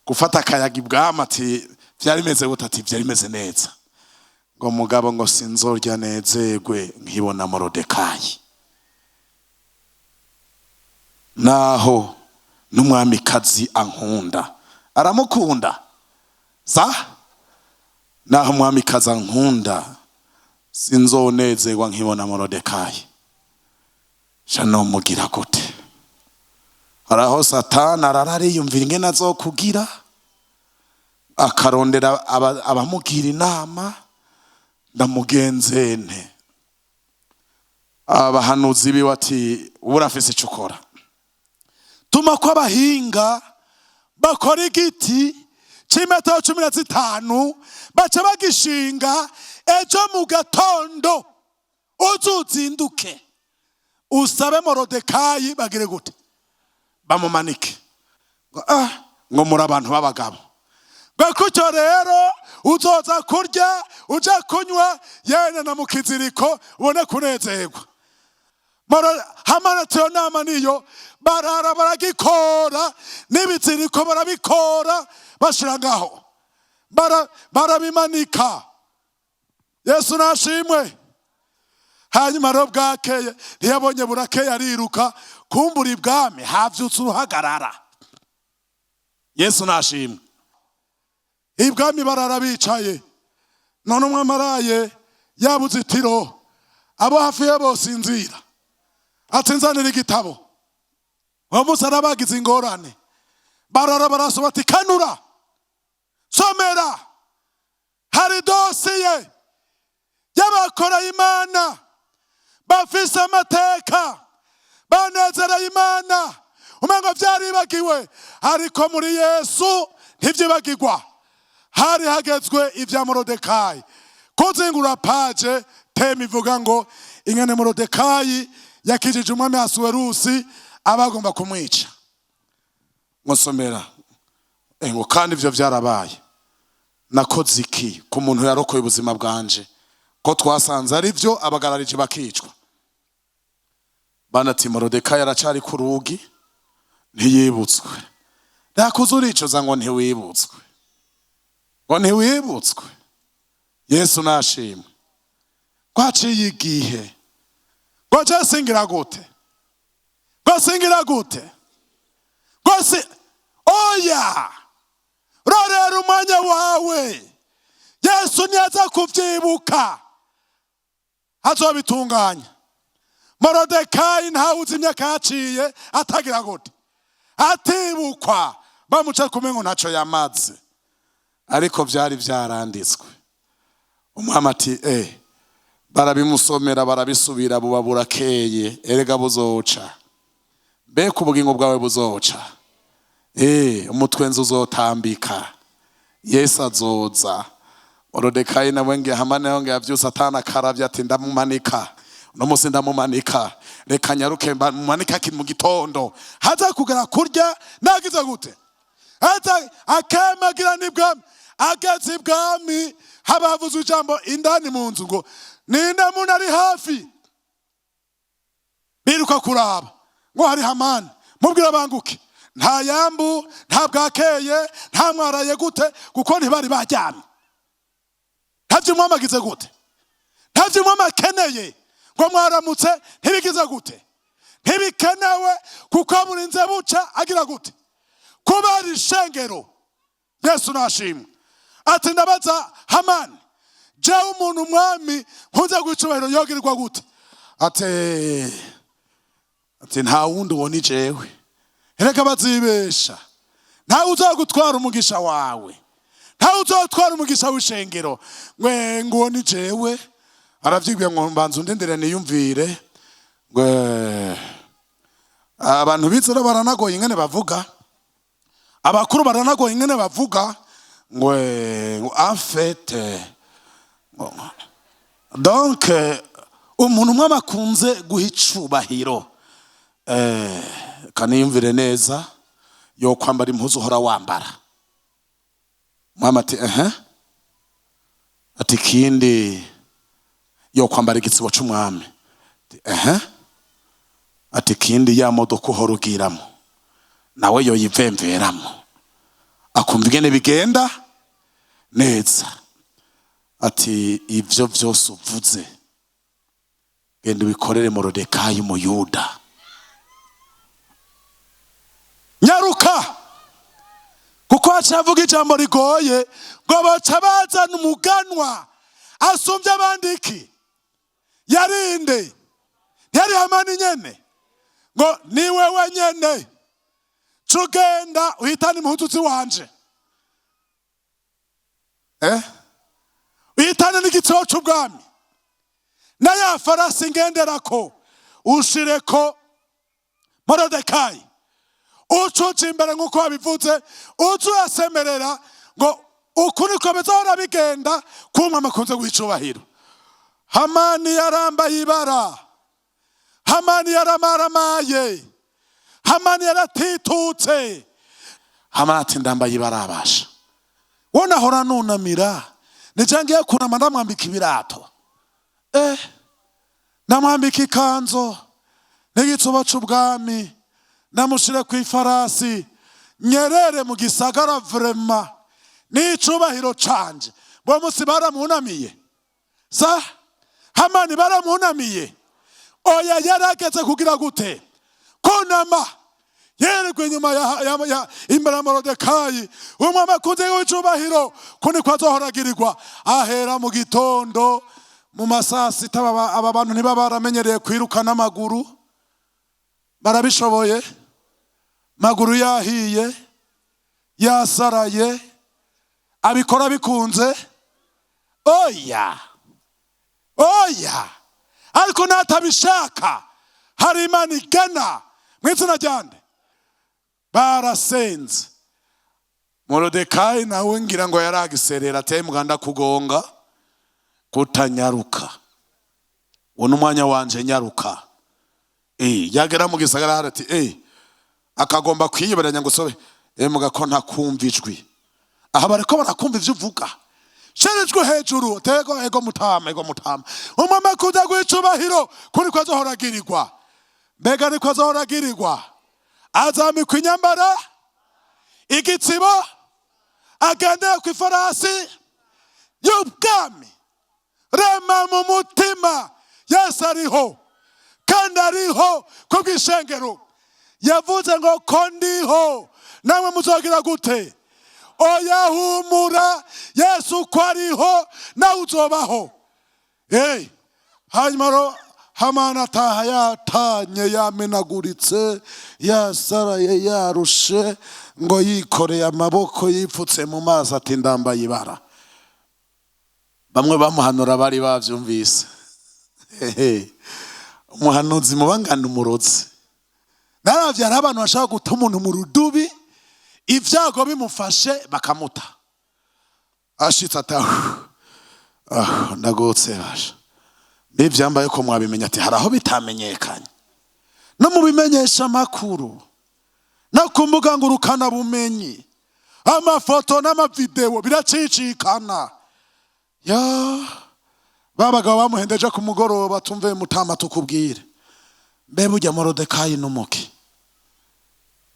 gufata akayaga ibwami, ati vyari bimeze gute? Ati vyari bimeze neza. Ngo mugabo ngo sinzorya nezerwe nkibona Morodekayi, naho n'umwamikazi ankunda. Aramukunda sa, naho umwamikazi ankunda sinzonezerwa nkibona Morodekayi. Sha nomugira gute? Haraho Satani arara ariyumvira ingene azokugira, akarondera abamugira inama. Ndamugenzene abahanuzi biwe ati urafise ico ukora, tuma ko abahinga bakora igiti c'imetero 15 baca bagishinga, ejo mu gatondo uzuzinduke usabe Morodekayi bagire gute? Bamumanike. Ngo muri abantu b'abagabo. Ngo kutyo rero uzoza kurya uja kunywa yene na mu kiziriko ubone kunezerwa. Hamani iyo nama niyo barara baragikora, n'ibiziriko barabikora bashira ngaho, barabimanika. Yesu nashimwe. Hanyuma rero bwakeye ntiyabonye burakeye, ariruka kumbura ibwami havyutse uruhagarara. Yesu nashimwe. Ibwami barara bicaye, none umwe amaraye yabuze itiro, abo hafi ye bosinzira. Atsinzanira igitabo. Uwo munsi arabagize ingorane, barara barasoma ati kanura somera, hari dosiye y'abakora Imana bafise amateka banezereye Imana, umengo vyaribagiwe, ariko muri Yesu ntivyibagirwa. Hari hagezwe ivya Morodekayi. Kuzingura paje teme ivuga ngo ingene Morodekayi yakijije umwami Asuwerusi abagomba kumwica. Ngosomera ngo kandi ivyo vyarabaye. Nakoze iki ku muntu yarokoye ubuzima bwanje, ko twasanze ari byo abagararije bakicwa? Banati Morodekayi aracari ku rugi ntiyibutswe. Nakuze uricuza ngo ntiwibutswe, ngo ntiwibutswe. Yesu nashimwe. Kwaciye igihe ngo je singira gute, ngo singira gute, ngo si oya, rorera umwanya wawe. Yesu niyaza kuvyibuka azobitunganya. Morodekayi ntawuzi imyaka yaciye atagira gute, atibukwa, bamuca kumengo ntaco yamaze, ariko vyari vyaranditswe. Umwami ati barabimusomera barabisubira, buba burakeye, erega buzoca. Mbega ubugingo bwawe buzoca, umutwenzi uzotambika, Yesu azoza. Morodekayi nawe ngiye Hamani nawe ngiye avyutse atana karavye ati ndamumanika. Uno munsi ndamumanika, reka nyaruke mumanika akiri mu gitondo, haza kugera kurya nagize gute, haza akemagira n'ibwami. Ageze ibwami, haba havuzwe ijambo indani mu nzu ngo: "Ninde muntu ari hafi?" Biruka kuraba ngo hari Hamani. Mubwira banguke, nta yambu, nta bwakeye, nta mwaraye gute, kuko ntibari baryamye. Ntavyo umwami agize gute, ntavyo umwami akeneye ngo mwaramutse, ntibigize gute, ntibikenewe, kuko burinze buca agira gute kubera ishengero. Yesu nashimwe. Ati: "Ndabaza Hamani, jewe umuntu umwami nkunze guha yogirirwa gute?" Ati: "Nta wundi ubona, jewe." Reka bazibesha, ntawe uzagutwara umugisha wawe, ntawe uzatwara umugisha w'ishengero. Ngwe nguwo ni jewe. Aravyibwiye ngo: "Mbanza undindire niyumvire." Ngwe abantu bizera baranagoye ingene bavuga, abakuru baranagoye ingene bavuga. Ngwe en fait, donc umuntu umwe abakunze guha icubahiro, kaniyumvire neza, yo kwambara impuzu uhora wambara. Mwami ati: "Ehe." Ati: "Kindi, yo kwambara igitsibo c'umwami." Ati: "Ehe." Ati: "Kindi, ya modoka uhora ugiramo nawe yoyivemveramo, akumva ingene bigenda neza." Ati: "Ivyo vyose uvuze, genda ubikorere Morodekayi umuyuda." Nyaruka, kuko haciye avuga ijambo rigoye ngo baca bazana umuganwa asumbye abandi. Iki yarinde? Ntiyari Hamani nyene? Ngo ni wewe nyene, cugenda uhitane impuzu ziwanje, uhitane n'igitsibo c'ubwami na ya farasi ngenderako, ushireko Morodekayi, ucuca imbere nk'uko wabivuze, uze urasemerera ngo uku niko bizahora bigenda kumwe amakunze guha. Hamani yarambaye ibara, Hamani yaramaramaye, Hamani yaratitutse. Hamani ati: "Ndambaye ibara, abasha wo nahora nunamira, nije ngiye kunama ndamwambika ibirato, ndamwambika ikanzo n'igitsubo c'ubwami, namushire ku ifarasi, nyerere mu gisagara. Vraiment n'icubahiro canje." Bo musi baramunamiye sa Hamani? Baramunamiye? Oya, yarageze kugira gute? Kunama, yererwa inyuma ya imbere ya Morodekayi. Umwami akunze w'icubahiro, ko niko azohoragirirwa. Ahera mu gitondo, mu masaa 6, aba bantu ntiba baramenyereye kwiruka n'amaguru, barabishoboye. Maguru yahiye, yasaraye, abikora bikunze? Oya, oya. Ariko natabishaka, hari Imana igana mu izina ryande. Barasenze. Morodekayi nawe ngira ngo yaragiserera, ateye muganda kugonga kutanyaruka, uwo ni umwanya wanje, nyaruka. Yagera mu gisagara hari ati akagomba kwiyoberanya ngo sobe muga ko ntakumva ijwi. Aha bariko barakumva ivyo uvuga, shira ijwi hejuru. Tego ego mutama, ego mutama, umwami akuza guha icubahiro, kuri ko azohoragirirwa. Mbega niko azohoragirirwa? Azambikwa inyambara, igitsibo, agendera ku ifarasi y'ubwami. Rema mu mutima, Yesu ariho, kandi ariho ku bw'ishengero. Yavuze ngo: "Ko ndiho, namwe muzogira gute?" Oya, humura, Yesu ko ariho, nawe uzobaho. Hey, hanyuma ro Hamani ataha yatanye, yamenaguritse, yasaraye, yarushe, ngo yikoreye amaboko, yipfutse mu maso, ati: "Ndambaye ibara." Bamwe bamuhanura bari bavyumvise. Hehe. Umuhanuzi mubangana umurozi. Naravye, hariho abantu bashaka guta umuntu mu rudubi, ibyago bimufashe bakamuta. Ashitse ati: "Ah, ndagotse basha." N'ivyambaye ko mwabimenya, ati hari aho bitamenyekanye no mu bimenyesha amakuru no ku mbuga ngurukanabumenyi, amafoto n'amavideo biracicikana. Ya babagabo bamuhendeje ku mugoroba, tumve mutama tukubwire, mbe burya Morodekayi n'umuki?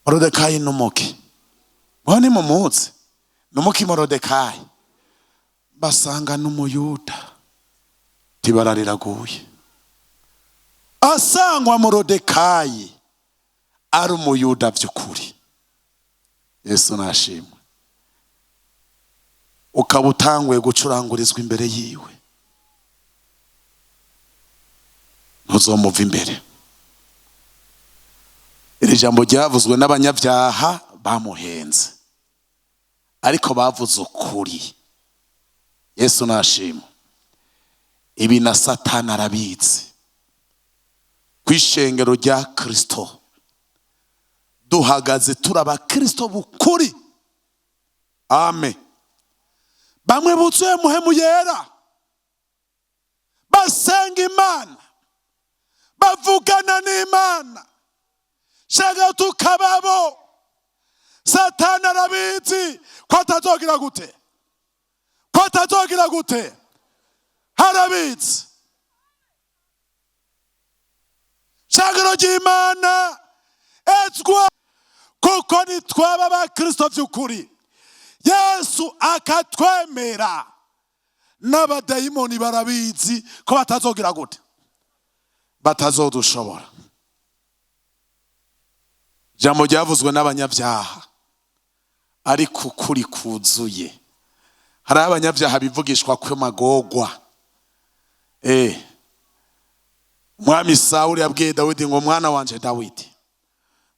Morodekayi n'umuki? Mwo ni mumuzi n'umuki Morodekayi? Basanga n'umuyuda, tibara riraguye. Asangwa Morodekayi ari umuyuda by'ukuri. Yesu nashimwe. Ukaba utanguye gucurangurizwa imbere yiwe, ntuzomuva imbere. Iri jambo ryavuzwe n'abanyabyaha bamuhenze, ariko bavuze ukuri. Yesu nashimwe. Ibi na Satani arabizi. Ku ishengero rya Kristo duhagaze turi abakristo b'ukuri, amen. Bamwe buzuye Muhemu Yera, basenga Imana, bavugana n'Imana, shaka tukababo. Satani arabizi ko atazogira gute, ko atazogira gute, harabizi. Shangiro ry'Imana, ezwa, kuko nitwaba abakristo by'ukuri, Yesu akatwemera, n'abadayimoni barabizi ko batazogira gute, batazodushobora. Ijambo ryavuzwe n'abanyabyaha, ariko ukuri kuzuye. Hari abanyabyaha bivugishwa kw'amagogwa. Umwami Sawuli yabwiye Dawidi ngo: "Mwana wanje Dawidi,"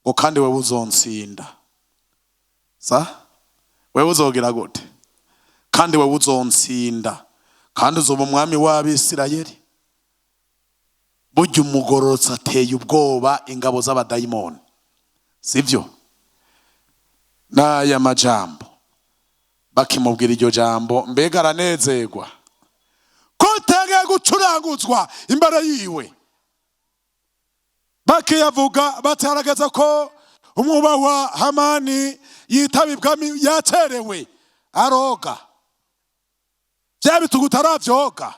ngo, "kandi wewe uzonsinda." Sa wewe uzogira gute? Kandi wewe uzonsinda, kandi uzoba umwami w'Abisirayeli. Burya umugororotsi ateye ubwoba ingabo z'abadayimoni, sibyo? N'aya majambo bakimubwira iryo jambo, mbega aranezerwa ko utangiye gucuranguzwa imbere yiwe. Bakiyavuga bataragaza ko umwubahwa Hamani yitaba ibwami yacerewe, aroga bya bitugu utaravyoga,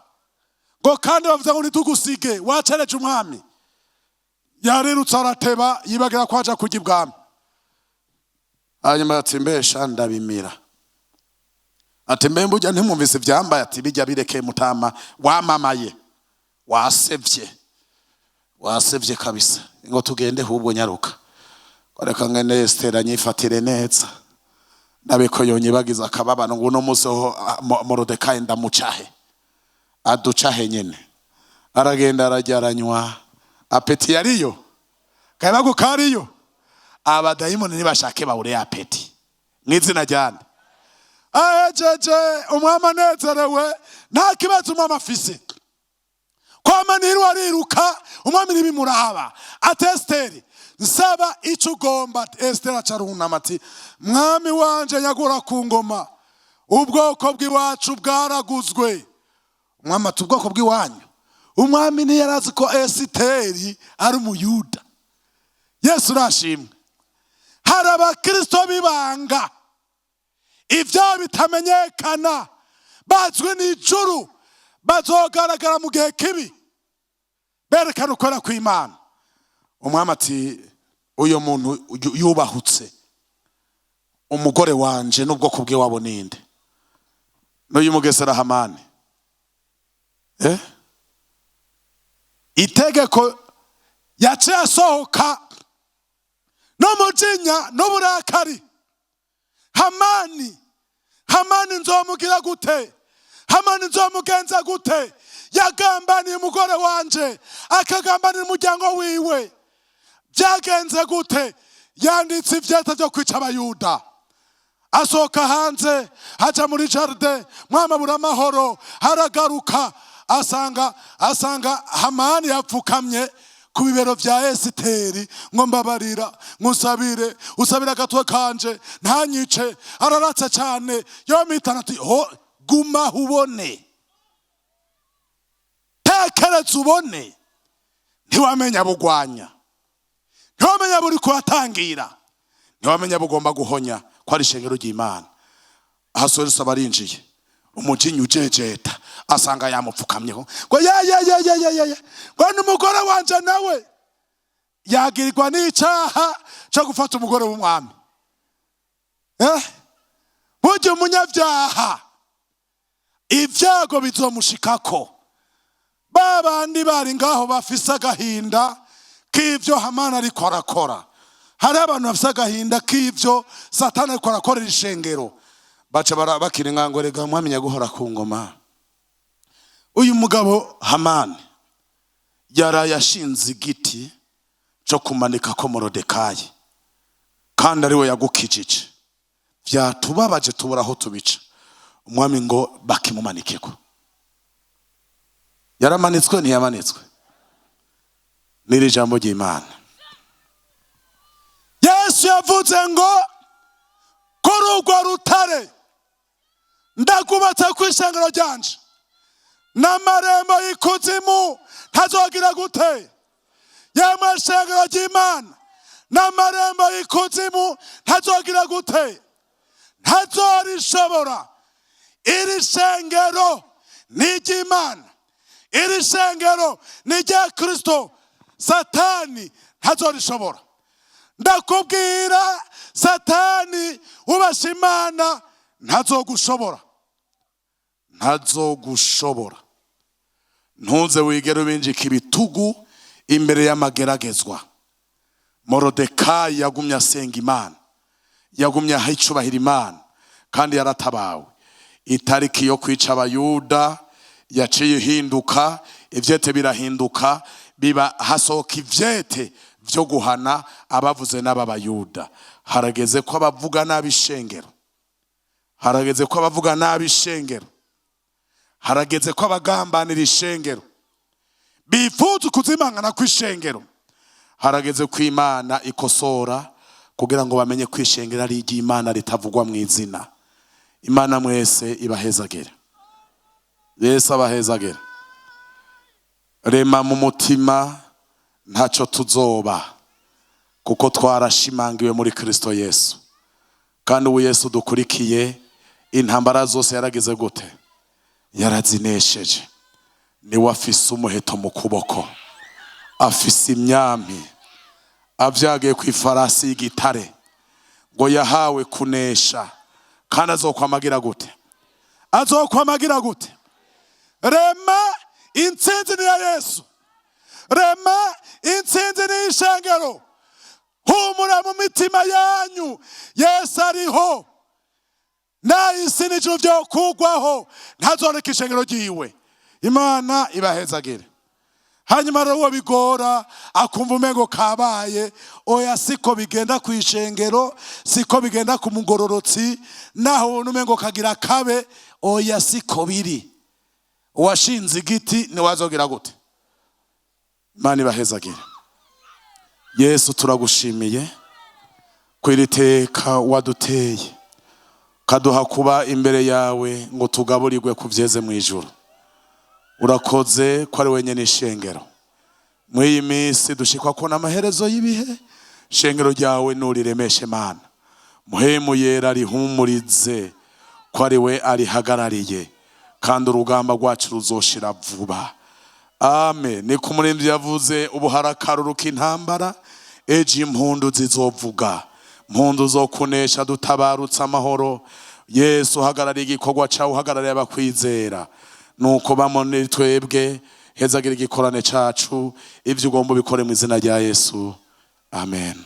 ngo kandi bavuze ngo ntitugusige wacereje umwami. Yarirutse arateba, yibagira ko aja kurya ibwami. Hanyuma ati: "Mbesha ndabimira." Ati: "Mbe burya ntimwumvise ivyambaye?" Ati: "Bijya birekeye mutama, wamamaye, wasevye, wasevye kabisa, ngo tugende hubwo nyaruka." Reka ngene Esitera anyifatire neza, nabiko yonyibagiza akababano, ngo uno munsi ho Morodekayi ndamucahe, aducahe nyene. Aragenda, arajya, aranywa, appétit yariyo, kabagu kariyo. Abadayimoni nibashake bawure appétit mw'izina ryande. Ahejeje, umwami anezerewe, nta kibazo umwami afise. Kwama ntiru ariruka, umwami ntibimuraba. Ati: "Esiteri, nsaba icyo ugomba." Esiteri aca arunama, ati: "Mwami wanje nyagura ku ngoma, ubwoko bw'iwacu bwaraguzwe." Umwami ati: "Ubwoko bw'iwanyu?" Umwami ntiyarazi ko Esiteri ari umuyuda. Yesu urashimwe. Hari abakristo b'ibanga, ibyaha bitamenyekana, bazwi n'ijuru, bazogaragara mu gihe kibi, berekana ukwera kw'Imana. Umwami ati: "Uyu muntu yubahutse umugore wanje n'ubwoko bwe wabo ninde?" N'uyu mugesera Hamani, Itegeko yaciye asohoka n'umujinya n'uburakari. Hamani, Hamani nzomugira gute? Hamani nzomugenza gute? Yagambaniye umugore wanje, akagambanira umuryango wiwe. Byagenze gute? Yanditse ivyeta byo kwica Abayuda. Asohoka hanze, aja muri jardin, mwamabura amahoro. Haragaruka, asanga Hamani yapfukamye ku bibero vya Esiteri, ngo: "Mbabarira, ngusabire, usabire agatwe kanje ntanyice, araratse cyane yomitana." Ati: "Ho, guma ubone." Tekereza ubone, ntiwamenya bugwanya, ntiwamenya buri kuhatangira, ntiwamenya bugomba guhonya ko ari ishengero ry'Imana. Ahasuwerusi aba arinjiye, umujinya ujejeta, asanga yamupfukamyeho ngo ya ya ya ya ya ya ya, ngo ni umugore wanje, nawe yagirirwa n'icaha cyo gufata umugore w'umwami. Burya umunyabyaha ibyago bizomushikako. Ba bandi bari ngaho bafise agahinda k'ivyo Hamani ariko arakora, hari abantu bafise agahinda k'ivyo Satani ariko arakorera ishengero, baca bakira ingango. Rega mwamenya guhora ku ngoma, uyu mugabo Hamani yaraye ashinze igiti cyo kumanika ko Morodekayi, kandi ariwe yagukijije. Byatubabaje, tubura aho tubica. Umwami ngo bakimumanikeko. Yaramanitswe, ntiyamanitswe? N'iri jambo ry'Imana, Yesu yavuze ngo kuri urwo rutare ndagubatse ku ishengero ryanje, n'amarembo y'ikuzimu ntazogira gute? Yemwe shengero ry'Imana, n'amarembo y'ikuzimu ntazogira gute? Ntazorishobora. Iri shengero ni iry'Imana, iri shengero ni irya Kristo, Satani ntazorishobora. Ndakubwira, Satani ubasha Imana ntazogushobora, ntazogushobora. Ntuze wigere ubinjika ibitugu imbere y'amageragezwa. Morodekayi yagumye asenga Imana, yagumye aha icubahiro Imana, kandi yaratabawe. Itariki yo kwica Abayuda yaciye ihinduka, ivyete birahinduka, biba hasohoka ivyete vyo guhana abavuze n'ababayuda. Harageze ko abavuga nabi ishengero, harageze ko abavuga nabi ishengero, harageze ko abagambanira ishengero, bifuza ukuzimangana kw'ishengero, harageze ko Imana ikosora kugira ngo bamenye ko ishengero ari iry'Imana, ritavugwa mu izina. Imana mwese ibahezagere, Yesu abahezagere. Rema mu mutima, ntacyo tuzoba, kuko twarashimangiwe muri Kristo Yesu. Kandi ubu Yesu dukurikiye, intambara zose yaragize gute? Yarazinesheje. Niwe afise umuheto mu kuboko, afise imyambi, avyagiye ku ifarasi y'igitare, ngo yahawe kunesha, kandi azokwamagira gute? Azokwamagira gute? Rema, intsinzi ni ya Yesu. Rema, intsinzi ni ishengero. Humura mu mitima yanyu, Yesu ariho. N'isi n'ijuru byo kugwaho, ntazoreka ishengero ryiwe. Imana ibahezagire. Hanyuma rero uwo bigora akumva umengo kabaye, oya, siko bigenda ku ishengero, siko bigenda ku mugororotsi. Naho ubona umengo kagira kabe, oya, siko biri. Uwashinze igiti niwazogira gute? Imana ibahezagire. Yesu, turagushimiye ko iri teka waduteye, kaduha kuba imbere yawe ngo tugaburirwe ku vyeze mu ijuru. Urakoze ko ari wenyine ishengero. Muri iyi minsi dushikwa ko n'amaherezo y'ibihe, ishengero ryawe nuriremeshe Mana. Muhemu Yera rihumurize ko ari we arihagarariye, kandi urugamba rwacu ruzoshira vuba. Amen. Niko umuririmbyi yavuze: ubu harakaruruka intambara, ejo impundu zizovuga, mpundu zo kunesha, dutabarutse amahoro. Yesu, uhagarariye igikorwa cyawe, uhagarariye abakwizera, nuko bamone twebwe. Hezagira igikorane cacu, ibyo ugomba ubikore mu izina rya Yesu, amen.